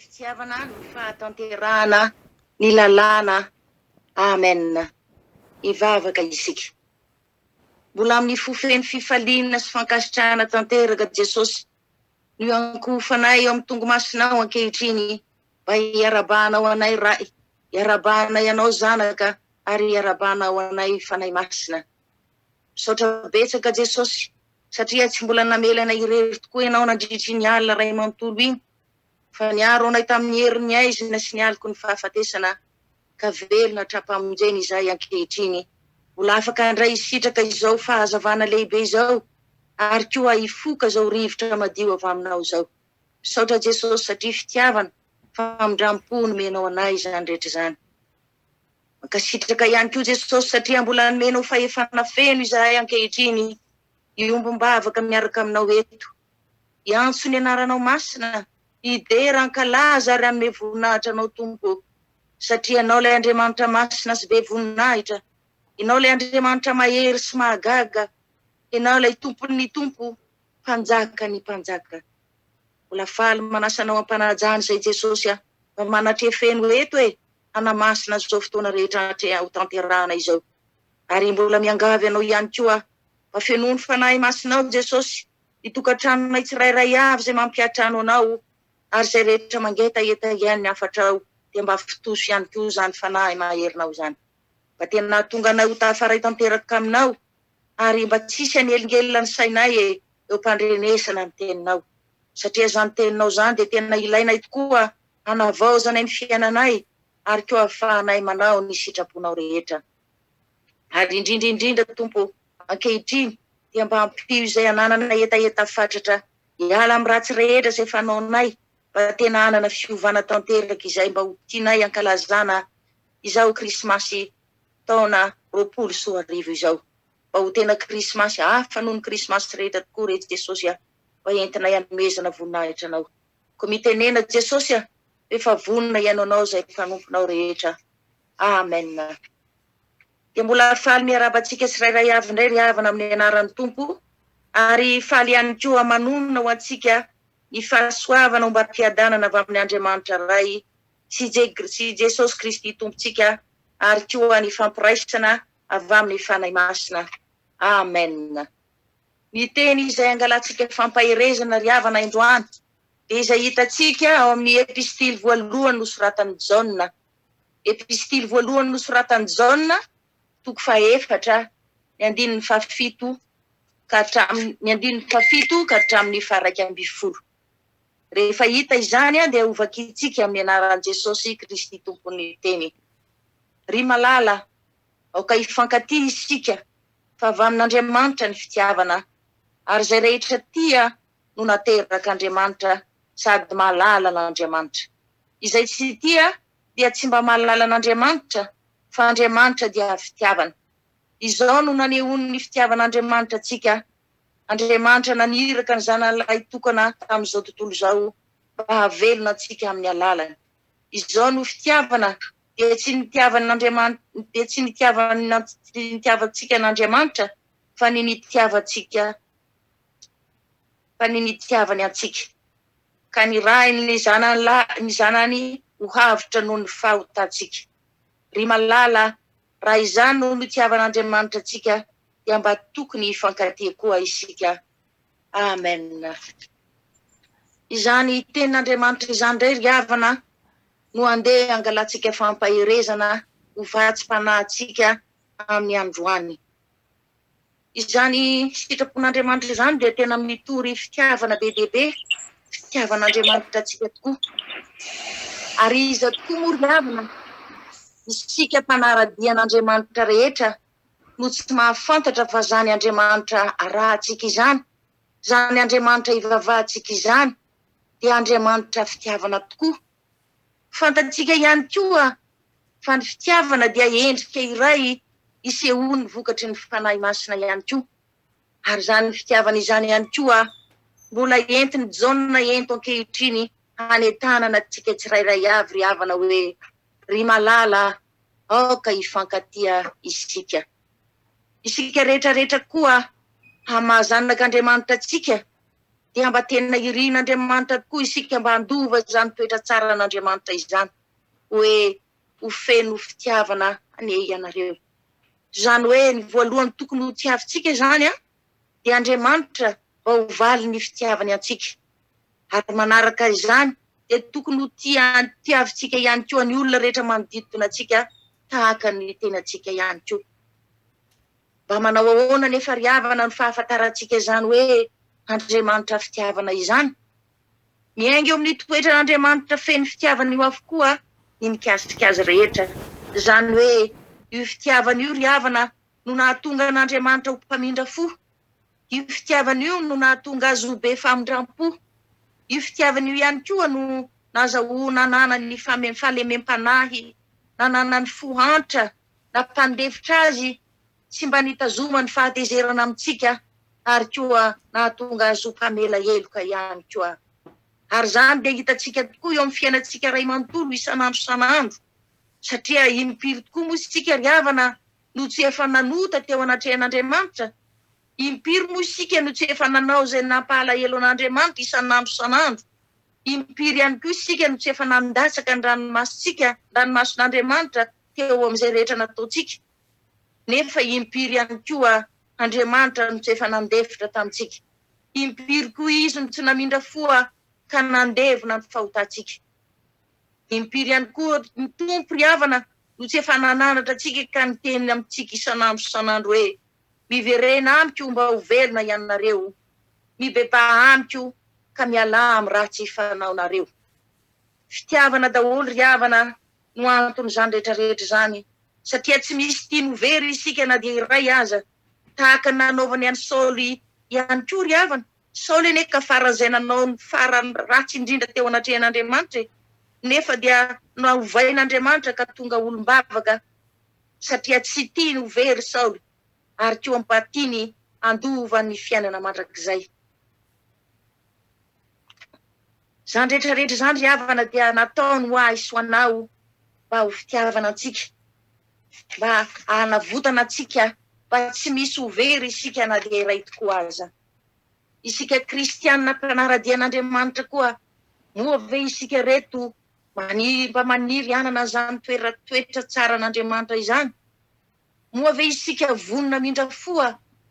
Fitiavana no fahatanterahana ny lalàna. Amen. Hivavaka isika. Mbola amin'ny fo feno fifaliana sy fankasitrahana tanteraka Jesosy no iankohofanay eo amin'ny tongomasinao ankehitriny mba hiarabahanao anay Ray, hiarabahanay Anao Zanaka ary hiarabahanao anay Fanahy Masina. Misaotra betsaka Jesosy satria tsy mbola namela anay irery tokoa Ianao nandritra iny alina iray manontolo iny fa niaro anay tamin'ny herin'ny haizina sy ny aloky ny fahafatesana ka velona hatrampamonjena izahay ankehitriny. Mbola afaka handray hisitraka izao fahazavana lehibe izao ary koa hifoka izao rivotra madio avy aminao izao. Misaotra Jesosy satria fitiavana, famindram-po nomenao anay izany rehetra izany. Mankasitraka ihany koa Jesosy satria mbola nomenao fahefana feno izahay ankehitriny hiombom-bavaka miaraka aminao eto. Hiantso ny anaranao masina, hidera, hankalaza ary hanome voninahitra anao Tompo ô. Satria Ianao ilay Andriamanitra masina sy be voninahitra, Ianao ilay Andriamanitra mahery sy mahagaga, Ianao ilay Tompon'ny tompo, Mpanjakan'ny mpanjaka. Mbola faly manasa anao am-panajana izay Jesosy a, mba manatrefeno eto e, hanamasina izao fotoana rehetra ho tanterahana izao. Ary mbola miangavy anao ihany koa aho, mba fenoy ny Fanahy Masinao Jesosy, ny tokantranonay tsirairay avy izay mampiantrano anao, ary izay rehetra mangetaheta hihaino ny hafatrao dia mba fotoso ihany koa izany Fanahy maherinao izany. Mba tena hahatonga anay ho tafaray tanteraka aminao, ary mba tsy hisy hanelingelina ny sainay e, eo am-pandrenesana ny teninao. Satria izany teninao izany dia tena ilainay tokoa hanavaozanay ny fiainanay ary koa ahafahanay manao ny sitraponao rehetra. Ary indrindra indrindra Tompo ô, ankehitriny dia mba ampio izay anananay hetaheta fatratra hiala amin'ny ratsy rehetra izay fanaonay mba tena hanana fiovana tanteraka izay mba ho tianay hankalazana izao krismasy taona 2020 izao. Mba ho tena krismasy hafa noho ny krismasy rehetra tokoa re Jesosy a, mba entinay hanomezana voninahitra Anao. Koa mitenena Jesosy a, efa vonona hihaino Anao izay mpanomponao rehetra. Amen. Dia mbola faly miarahaba antsika tsirairay avy indray ry havana amin'ny anaran'ny Tompo ary faly ihany koa manonona ho antsika ny fahasoavana ombam-piadanana avy amin'ny Andriamanitra Ray sy sy Jesosy Kristy Tompontsika ary koa ny fampiraisana avy amin'ny Fanahy Masina. Amen. Ny teny izay angalantsika fampaherezana ry havana androany dia izay hitantsika ao amin'ny epistily voalohany nosoratan'i Jaona. Epistily voalohany nosoratan'i Jaona, toko fahaefatra, ny andininy fahafito ka hatramin'ny ny andininy fahafito ka hatramin'ny faha-11. Rehefa hita izany dia hovakintsika amin'ny anaran'i Jesosy Kristy Tompon'ny Teny. Ry malala, aoka hifankatia isika, fa avy amin'Andriamanitra ny fitiavana, ary izay rehetra tia no naterak'Andriamanitra sady mahalala an'Andriamanitra. Izay tsy tia dia tsy mba mahalala an'Andriamanitra, fa Andriamanitra dia fitiavana. Izao no nanehoany ny fitiavan'Andriamanitra antsika, Andriamanitra naniraka ny Zanany Lahitokana tamin'izao tontolo izao mba hahavelona antsika amin'ny alalany. Izao no fitiavana, dia tsy nitiavan'Andriamanitra, dia tsy nitiavantsika an'Andriamanitra, fa ny nitiavantsika, fa ny nitiavany antsika. Ka nirahiny ny Zanany lahy, ny Zanany ho havotra noho ny fahotantsika. Ry malala, raha izany no nitiavan'Andriamanitra antsika, dia mba tokony hifankatia koa isika. Amen. Izany tenin'Andriamanitra izany indray ry havana no andeha hangalantsika fampaherezana ho vatsim-panahintsika amin'ny androany. Izany sitrapon'Andriamanitra izany dia tena mitory fitiavana be dia be, fitiavan'Andriamanitra antsika tokoa. Ary iza tokoa moa ry havana, isika mpanara-dia an'Andriamanitra rehetra no tsy mahafantatra fa izany Andriamanitra arahantsika izany, izany Andriamanitra ivavahantsika izany dia Andriamanitra fitiavana tokoa. Fantatsika ihany koa fa ny fitiavana dia endrika iray isehoan'ny vokatry ny Fanahy Masina ihany koa. Ary izany fitiavana izany ihany koa mbola entin'i Jaona ento ankehitriny hanentanana antsika tsirairay avy ry havana hoe, Ry malala, aoka hifankatia isika. Isika rehetra rehetra koa, amin'ny maha zanak'Andriamanitra antsika, Dia mba tena irin'Andriamanitra tokoa isika mba handova izany toetra tsaran'Andriamanitra izany, hoe ho feno fitiavana anie ianareo. Izany hoe ny voalohany tokony ho tiavintsika izany dia Andriamanitra mba ho valin'ny fitiavany antsika. Ary manaraka izany dia tokony ho tia tiavintsika ihany koa ny olona rehetra manodidina antsika tahaka ny tenantsika ihany koa. Mba manao ahoana anefa ry havana ny fahafantarantsika izany hoe Andriamanitra fitiavana izany? Miainga eo amin'ny toetran'Andriamanitra feno fitiavana io avokoa ny mikasika azy rehetra. Izany hoe io fitiavana io ry havana no nahatonga an'Andriamanitra ho mpamindra fo. Io fitiavana io no nahatonga azy ho be famindram-po. Io fitiavana io ihany koa no nazahoana nanana ny fahalemem-panahy, nanana ny fo antra, nampandefitra azy tsy mba nitazomany fahatezerana amintsika ary koa nahatonga azy ho mpamela heloka ihany koa. Ary izany dia hitantsika tokoa eo amin'ny fiainantsika iray manontolo isan'andro isan'andro, satria impiry tokoa moa isika ry havana no tsy efa nanota teo anatrehan'Andriamanitra? Impiry moa isika no tsy efa nanao izay nampahalahelo an'Andriamanitra isan'andro isan'andro? Impiry ihany koa isika no tsy efa nandatsaka ny ranomasontsika, ny ranomason'Andriamanitra teo amin'izay rehetra nataontsika? Nefa impiry ihany koa Andriamanitra no tsy efa nandefitra tamintsika? Impiry koa Izy no tsy namindra fo ka nandevona ny fahotantsika? Impiry ihany koa ny Tompo ry havana no tsy efa nananatra antsika ka niteny amintsika isan'andro isan'andro hoe, Miverena amiko mba ho velona ianareo, mibebaha amiko ka mialà amin'ny ratsy fanaonareo. Fitiavana daholo ry havana no anton'izany rehetra rehetra izany, satria tsy misy tiany ho very isika na dia iray aza, tahaka ny nanaovany an'i Saoly ihany koa ry havana. Saoly anie ka faran'izay nanao ny farany ratsy indrindra teo anatrehan'Andriamanitra e! Nefa dia novain'Andriamanitra ka tonga olom-bavaka, satria tsy tiany ho very Saoly ary koa mba tiany handova ny fiainana mandrakizay. Izany rehetra rehetra izany ry havana dia nataony ho ahy sy ho anao mba ho fitiavana antsika, mba hanavotana antsika mba tsy misy ho very isika na dia iray tokoa aza. Isika kristiana mpanara-dia an'Andriamanitra koa, moa ve isika ireto maniry mba maniry hanana an'izany toetra tsaran'Andriamanitra izany? Moa ve isika vonona hamindra fo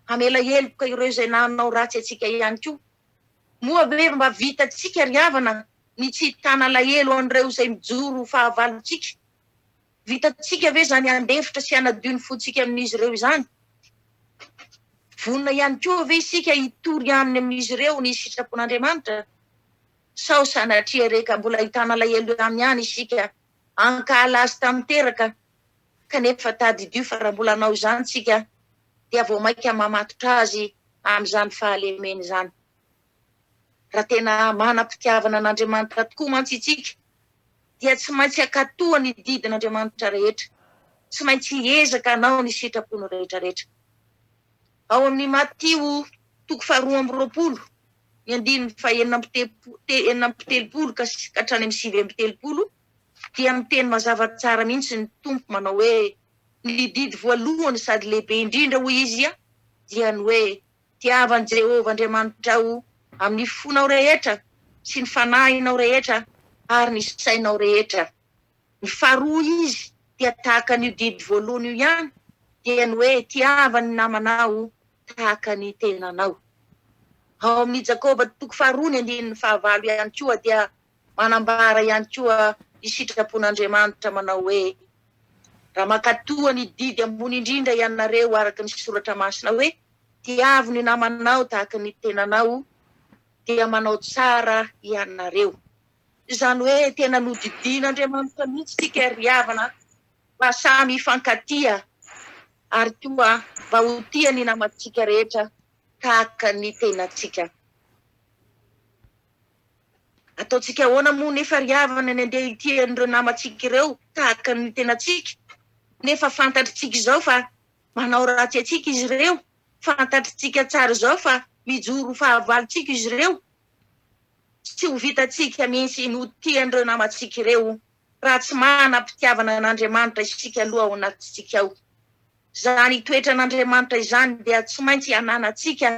hamela heloka ireo izay nanao ratsy antsika ihany koa? Moa ve mba vitantsika ry havana ny tsy hitana alahelo an'ireo izay mijoro ho fahavalontsika? Vitantsika ve izany handefitra sy hanadio ny fontsika amin'izy ireo izany? Vonona ihany koa ve isika hitory aminy amin'izy ireo ny sitrapon'Andriamanitra? Sao sanatria re ka mbola hitana alahelo aminy ihany isika, hankahala azy tanteraka, kanefa tadidio fa raha mbola hanao izany isika dia vao mainka mamatotra azy amin'izany fahalemeny izany. Raha tena manam-pitiavana an'Andriamanitra tokoa mantsy isika, dia tsy maintsy hankatoa ny didin'Andriamanitra rehetra, tsy maintsy hiezaka hanao ny sitrapony rehetrarehetra. Ao amin'ny Matio toko faharoa amby 20, ny andininy fahenina amby telopolo ka hatrany amin'ny 39, dia miteny mazava tsara mihitsy ny Tompo manao hoe, Ny didy voalohany sady lehibe indrindra, hoy Izy, dia ny hoe, Tiava an'i Jehovah Andriamanitrao amin'ny fonao rehetra sy ny fanahinao rehetra ary ny sainao rehetra. Ny faharoa izy dia tahaka an'io didy voalohany io ihany, dia ny hoe tiava ny namanao tahaka ny tenanao. Ao amin'ny Jakoba toko faharoa ny andininy fahavalo ihany koa dia manambara ihany koa ny sitrapon'Andriamanitra manao hoe, Raha mankatoa ny didy ambony indrindra ianareo araka ny soratra masina hoe, Tiavo ny namanao tahaka ny tenanao, dia manao tsara ianareo. Izany hoe tena nodidian'Andriamanitra mihitsy isika ry havana mba samy hifankatia ary koa mba ho tia ny namantsika rehetra tahaka ny tenantsika. Ataontsika ahoana moa nefa ry havana ny andeha hitia an'ireo namantsika ireo tahaka ny tenantsika nefa fantatritsika izao fa manao ratsy antsika izy ireo, fantatritsika tsara izao fa mijoro ho fahavalontsika izy ireo. Tsy ho vitantsika mihitsy ny ho tia an'ireo namantsika ireo raha tsy manam-pitiavana an'Andriamanitra isika aloha ao anatintsika ao. Izany toetran'Andriamanitra izany dia tsy maintsy ananantsika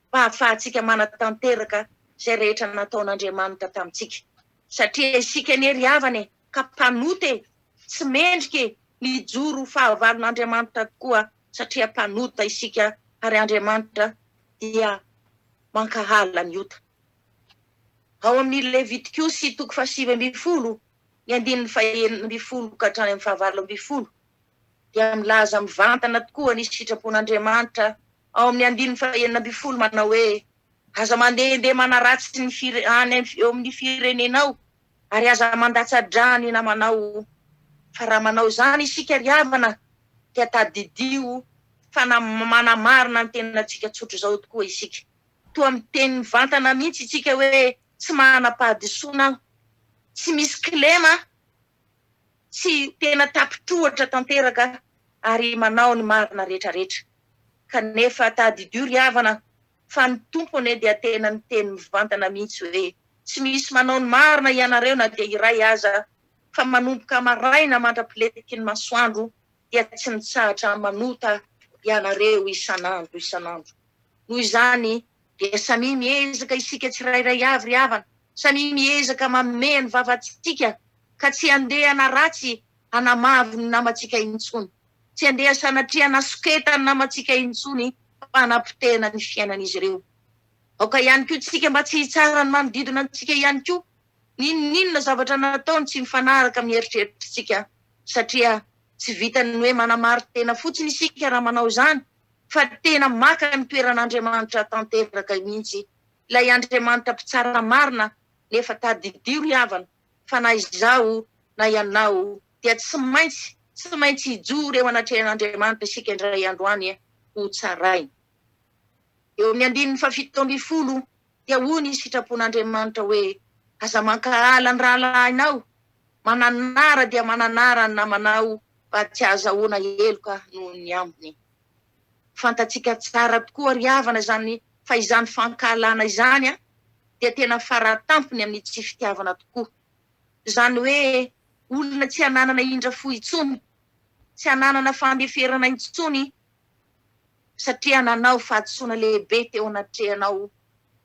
mba hahafahantsika manatanteraka izay rehetra nataon'Andriamanitra tamintsika. Satria isika anie ry havana e, ka mpanota e, tsy mendrika e, ny hijoro ho fahavalon'Andriamanitra tokoa satria mpanota isika ary Andriamanitra dia mankahala ny ota. Ao amin'ny Levitikosy toko fahasivy ambin'ny folo, ny andininy faha-16 ka hatrany amin'ny faha-18, dia milaza mivantana tokoa ny sitrapon'Andriamanitra ao amin'ny andininy faha-16 manao hoe, Aza mandehandeha manaratsy ny fire, any eo amin'ny firenenao, ary aza mandatsa-drà ny namanao. Fa raha manao izany isika ry havana, dia tadidio fa na manamarina ny tenantsika tsotra izao tokoa isika. Toa miteny mivantana mihitsy isika hoe tsy manam-pahadisoana aho, tsy misy kilema aho, tsy tena tapitrohatra tanteraka ary manao ny marina rehetrarehetra. Kanefa tadidio ry havana fa ny Tompo anie dia tena niteny mivantana mihitsy hoe tsy misy manao ny marina ianareo na dia iray aza fa manomboka maraina mandra-piletiky ny masoandro dia tsy mitsahatra manota ianareo isan'andro isan'andro. Noho izany dia samia miezaka isika tsirairay avy ry havana, samia miezaka mamehy ny vavantsika ka tsy handeha hanaratsy hanamavo ny namantsika intsony, tsy handeha sanatria hanasoketa ny namantsika intsony fa hanapotehana ny fiainan'izy ireo. Aoka ihany koa tsika mba tsy hitsara ny manodidina antsika ihany koa, n'inon'inona zavatra nataony tsy mifanaraka amin'ny eritreritritsika satria tsy vitan'ny hoe manamarin-tena fotsiny isika raha manao izany fa tena maka ny toeran'Andriamanitra tanteraka mihitsy, ilay Andriamanitra mpitsara marina, nefa tadidio ry havana fa na izaho na ianao dia tsy maintsy tsy maintsy hijoro eo anatrehan'Andriamanitra isika indray andro any ho tsaraina. Eo amin'ny andininy faha-17 dia hoy ny sitrapon'Andriamanitra hoe, Aza mankahala ny rahalahinao, mananara dia mananara ny namanao mba tsy hahazahoana heloka noho ny ambiny. Fantatsika tsara tokoa ry havana izany fa izany fankahalana izany dia tena faratampony amin'ny tsy fitiavana tokoa. Izany hoe olona tsy hananana indra fo intsony, tsy hananana fandeferana intsony satria nanao fahadisoana lehibe teo anatrehanao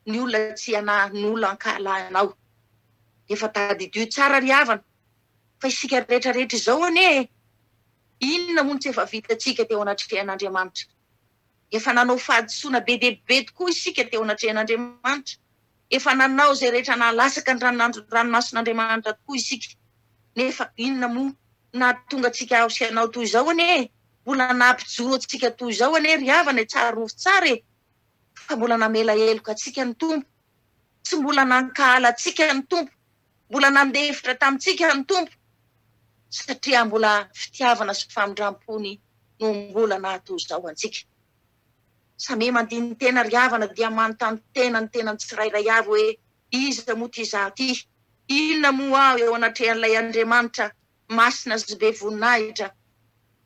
ny olona tsy ny olona ankahalahinao. Efa tadidio tsara ry havana fa isika rehetra rehetra izao anie e! Inona moa no tsy efa vitantsika teo anatrehan'Andriamanitra? Efa nanao fahadisoana be dia be tokoa isika teo anatrehan'Andriamanitra. Efa nanao izay rehetra nahalatsaka ny ranomason'Andriamanitra tokoa isika. Nefa inona moa nahatonga antsika aho sy ianao toy izao anie e? Mbola nampijoro antsika toy izao anie ry havana e, tsarovy tsara e! Fa mbola namela heloka antsika ny Tompo. Tsy mbola nankahala antsika ny Tompo. Mbola nandefitra tamintsika ny Tompo. Satria mbola fitiavana sy famindram-pony no mbola nahatoy izao antsika. Samia mandini-tena ry havana dia manontany tena ny tenany tsirairay avy hoe iza moa ity izaho ity? Inona moa aho eo anatrehan'ilay Andriamanitra masina sy be voninahitra?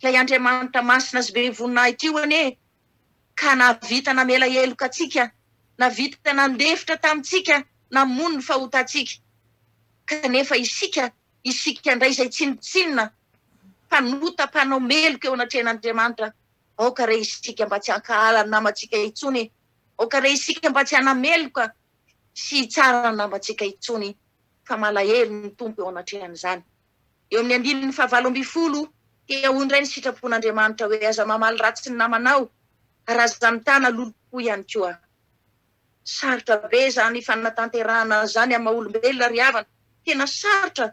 Ilay Andriamanitra masina sy be voninahitra io anie ka nahavita namela heloka antsika, nahavita nandefitra tamintsika, namono ny fahotantsika. Kanefa isika, isika indray izay tsinontsinona, mpanota, mpanao meloka eo anatrehan'Andriamanitra, aoka re isika mba tsy hankahala ny namantsika intsony, aoka re isika mba tsy hanameloka sy hitsara ny namantsika intsony, fa malahelo ny Tompo eo anatrehan'izany. Eo amin'ny andininy faha-18 dia hoy indray ny sitrapon'Andriamanitra hoe, Aza mamaly ratsy ny namanao, ary aza mitana lolompo ihany koa. Sarotra be izany fanatanterahana an'izany amin'ny maha-olombelona ry havana, tena sarotra,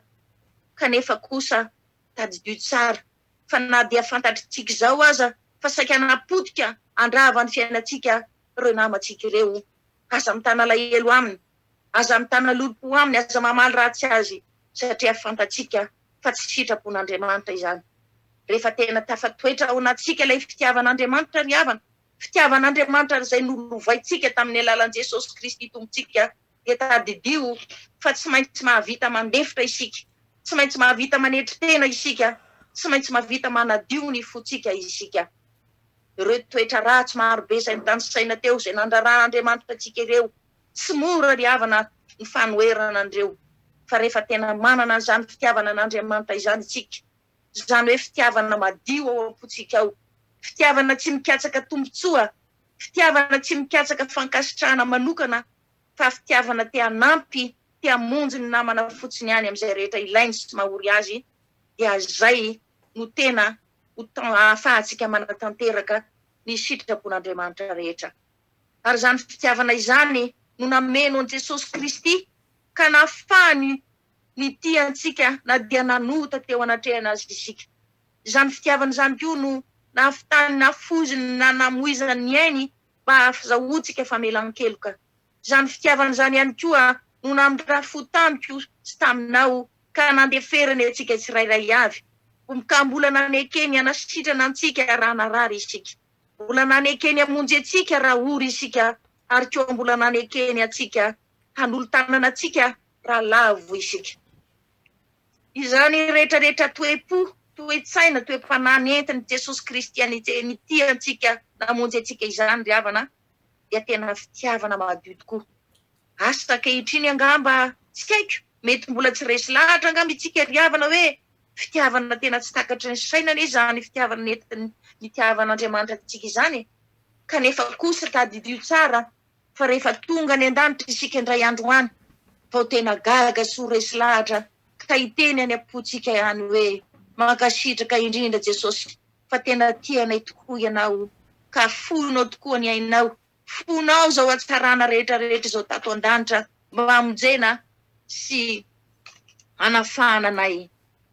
kanefa kosa tadidio tsara fa na dia fantatritsika izao aza fa saika hanapotika handrava ny fiainantsika ireo namantsika ireo, aza mitana alahelo aminy, Aza mitana lolompo aminy, aza mamaly ratsy azy, satria fantatsika fa tsy sitrapon'Andriamanitra izany. Rehefa tena tafatoetra ao anatintsika ilay fitiavan'Andriamanitra ry havana, fitiavan'Andriamanitra izay nolovaintsika tamin'ny alalan'i Jesosy Kristy Tompontsika, dia tadidio fa tsy maintsy mahavita mandefitra isika, tsy maintsy mahavita manetry tena isika, tsy maintsy mahavita manadio ny fontsika isika. Ireo toetra ratsy marobe izay notanisaina teo, izay nandraran'Andriamanitra antsika ireo, Tsy mora ry havana ny fanoherana an'ireo, fa rehefa tena manana an'izany fitiavana an'Andriamanitra izany isika, izany hoe fitiavana madio ao am-pontsika ao, fitiavana tsy mikatsaka tombontsoa, fitiavana tsy mikatsaka fankasitrahana manokana, fa fitiavana te hanampy, te hamonjy ny namana fotsiny ihany amin'izay rehetra ilainy sy mahory azy, dia izay no tena ho ahafahantsika manatanteraka ny sitrapon'Andriamanitra rehetra. Ary izany fitiavana izany no nameno an'i Jesosy Kristy ka nahafahany nitia antsika na dia nanota teo anatrehana aza isika. Izany fitiavana izany koa no nahavitany nafoiziny na namoizany ny ainy mba hahazahoantsika famelan-keloka. Izany fitiavana izany ihany koa no namindra fo tamiko sy taminao ka nandeferany antsika tsirairay avy, ka mbola nanekeny hanasitrana antsika raha narary isika. Mbola nanekeny hamonjy antsika raha ory isika ary koa mbola nanekeny antsika hanolo-tanana antsika raha lavo isika. Izany rehetra rehetra toe-po, toe-tsaina, toe-panahy nentin'i Jesosy Kristy nitia antsika, namonjy antsika izany ry havana dia tena fitiavana madio tokoa. Asa ankehitriny angamba, tsy haiko, mety mbola tsy resy lahatra angamba isika ry havana hoe fitiavana tena tsy takatry ny saina anie izany fitiavana nentin'ny nitiavan'Andriamanitra antsika izany e! Kanefa kosa tadidio tsara fa rehefa tonga any an-danitra isika indray andro any vao tena gaga sy ho resy lahatra ka hiteny any am-pontsika ihany hoe mankasitraka indrindra Jesosy fa tena tia anay tokoa Ianao ka foinao tokoa ny ainao, fonao izao hatsarana rehetra rehetra izao tato an-danitra mba hamonjena sy hanafahana anay.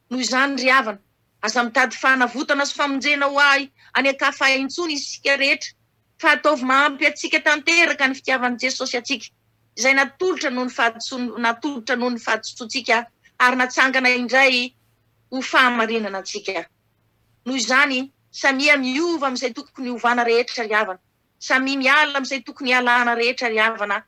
Noho izany ry havana, aza mitady fanavotana sy famonjena ho ahy any an-kafa intsony isika rehetra fa ataovy mahampy antsika tanteraka ny fitiavan'i Jesosy antsika, izay natolotra noho ny fahadisoan natolotra noho ny fahadisoantsika ary natsangana indray ho fahamarinana antsika. Noho izany, samia miova amin'izay tokony hovana rehetra ry havana, samia miala amin'izay tokony hialana rehetra ry havana,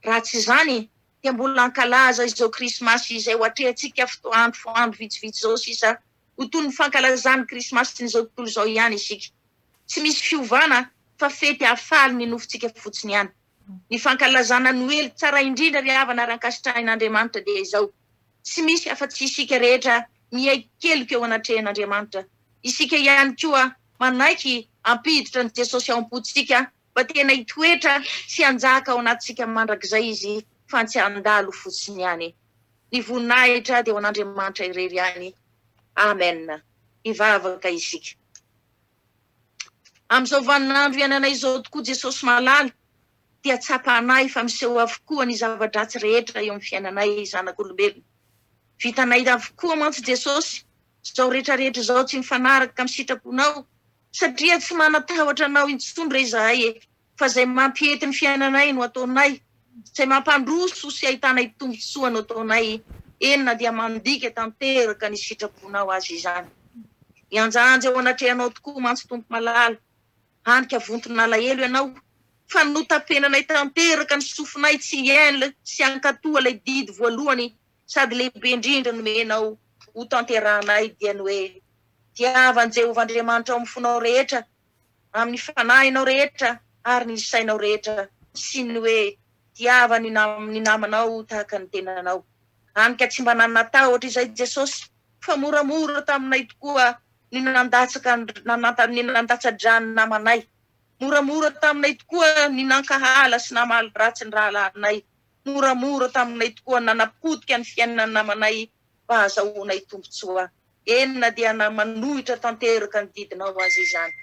raha tsy izany dia mbola hankalaza izao krismasy izay ho atrehantsika fotoandro andro vitsivitsy izao sisa ho toy ny fankalazan'ny krismasin'izao tontolo izao ihany isika. Tsy misy fiovana fa fety hahafaly ny nofontsika fotsiny ihany. Ny fankalazana Noely tsara indrindra ry havana ary ankasitrahin'Andriamanitra dia izao, tsy misy afa-tsy isika rehetra miaiky keloka eo anatrehan'Andriamanitra. Isika ihany koa manaiky hampiditra an'i Jesosy ao am-pontsika mba tena hitoetra sy hanjaka ao anatintsika mandrakizay Izy fa tsy handalo fotsiny ihany. Ny voninahitra dia ho an'Andriamanitra irery ihany. Amen. Hivavaka isika. Amin'izao vaninandro iainanay izao tokoa Jesosy malala dia tsapanay fa miseho avokoa ny zava-dratsy rehetra eo amin'ny fiainanay zanak'olombelona. Vitanay avokoa mantsy Jesosy izao rehetra rehetra izao tsy mifanaraka amin'ny sitraponao satria tsy manan-tahotra anao intsony re izahay e fa izay mampiety ny fiainanay no ataonay, izay mampandroso sy ahitanay tombontsoa no ataonay, eny na dia mandika tanteraka ny sitraponao aza izany. Mihanjahanja eo anatrehanao tokoa mantsy Tompo malala, hany ka vonton'alahelo Ianao, fa notapenanay tanteraka ny sofinay tsy hihaino sy hankatoa ilay didy voalohany sady lehibe indrindra nomenao hotanterahanay dia ny hoe, Tiava an'i Jehovah Andriamanitrao amin'ny fonao rehetra, amin'ny fanahinao rehetra ary ny sainao rehetra sy ny hoe tiava ny ny namanao tahaka ny tenanao. Hany ka tsy mba nanatahotra izay Jesosy fa moramora taminay tokoa ny nandatsaka ny nandatsa-drà ny namanay. Moramora taminay tokoa ny nankahala sy namaly ratsy ny rahalahinay. Moramora taminay tokoa ny nanapotika ny fiainan'ny namanay mba hahazahoanay tombontsoa. Eny na dia na manohitra tanteraka ny didinao aza izany.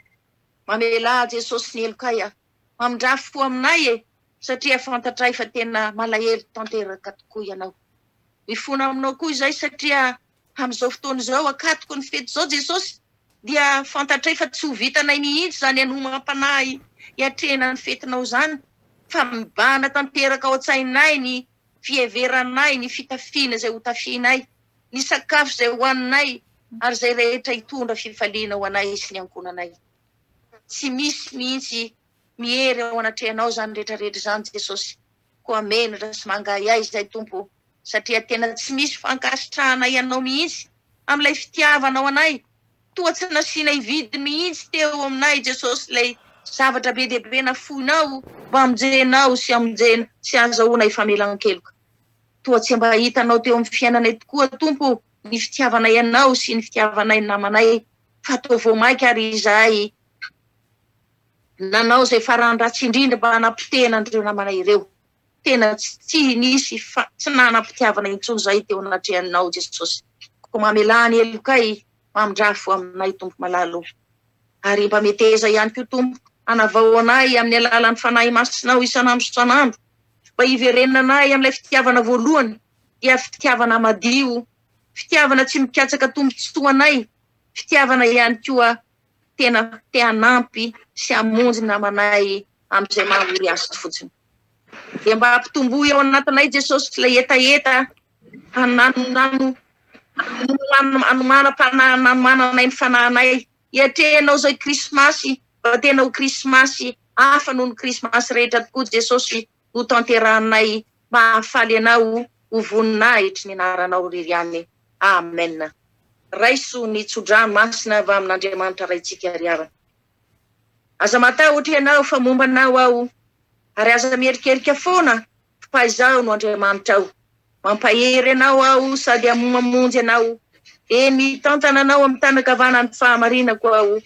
Mamelà Jesosy ny helokay a! Mamindrà fo aminay e! Satria fantatray fa tena malahelo tanteraka tokoa Ianao. Mifona aminao koa izay satria amin'izao fotoana izao akatoko ny fety izao Jesosy dia fantatray fa tsy ho vitanay mihitsy izany hanomam-panahy hiatrehana ny fetinao izany fa mibahana tanteraka ao an-tsainay ny fiheveranay ny fitafiana izay hotafianay ny sakafo izay hohaninay ary izay rehetra hitondra fifaliana ho anay sy ny ankohonanay. Tsy misy mihitsy miery ao anatrehanao izany rehetra rehetra izany Jesosy. Koa menatra sy mangahiahy izahay Tompo satria tena tsy misy fankasitrahanay Anao mihitsy amin'ilay fitiavanao anay. Toa tsy nasianay vidiny mihitsy teo aminay Jesosy ilay zavatra be dia be nafoinao mba hamonjenao sy hamonjena sy hahazahoanay famelan-keloka. Toa tsy mba hitanao teo amin'ny fiainanay tokoa, Tompo o, ny fitiavanay Anao sy ny fitiavanay ny namanay, fa toa vao mainka ary izahay nanao izay farany ratsy indrindra mba hanapotehana an'ireo namanay ireo. Tena tsy nisy tsy nanam-pitiavana intsony izahay teo anatrehanao Jesosy. Koa mamelà ny helokay, mamindrafo aminay Tompo malala o. Ary mba meteza ihany koa Tompo hanavao anay amin'ny alalan'ny Fanahy Masinao isan'andro isan'andro mba hiverenanay amin'ilay fitiavana voalohany dia fitiavana madio, fitiavana tsy mikatsaka tombontsoa anay, fitiavana ihany koa tena te hanampy sy hamonjy ny namanay amin'izay maha ory azy fotsiny. Dia mba ampitomboy ao anatinay Jesosy ilay hetaheta hananonano hanomanam-panahy ny fanahinay hiatrehanao izay krismasy mba tena ho krismasy hafa noho ny krismasy rehetra tokoa Jesosy ho tanterahinay mba hahafaly anao ho voninahitry ny anaranao irery ihany. Amen. Raiso ny tsodrano masina avy amin'Andriamanitra Raintsika ry havana. Aza matahotra ianao fa momba anao aho, ary aza mierikerika foana fa izaho no Andriamanitrao. Mampahery anao aho sady mamonjy anao, eny mitantana anao amin'ny tanan-kavanan'ny fahamarinako aho,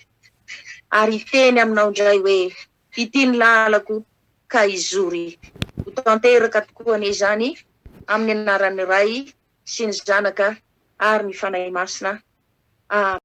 ary hiteny aminao indray hoe, Ity ny lalako ka hizory. Ho tanteraka tokoa anie izany amin'ny anaran'ny Ray sy ny Zanaka ary ny Fanahy Masina. Amen.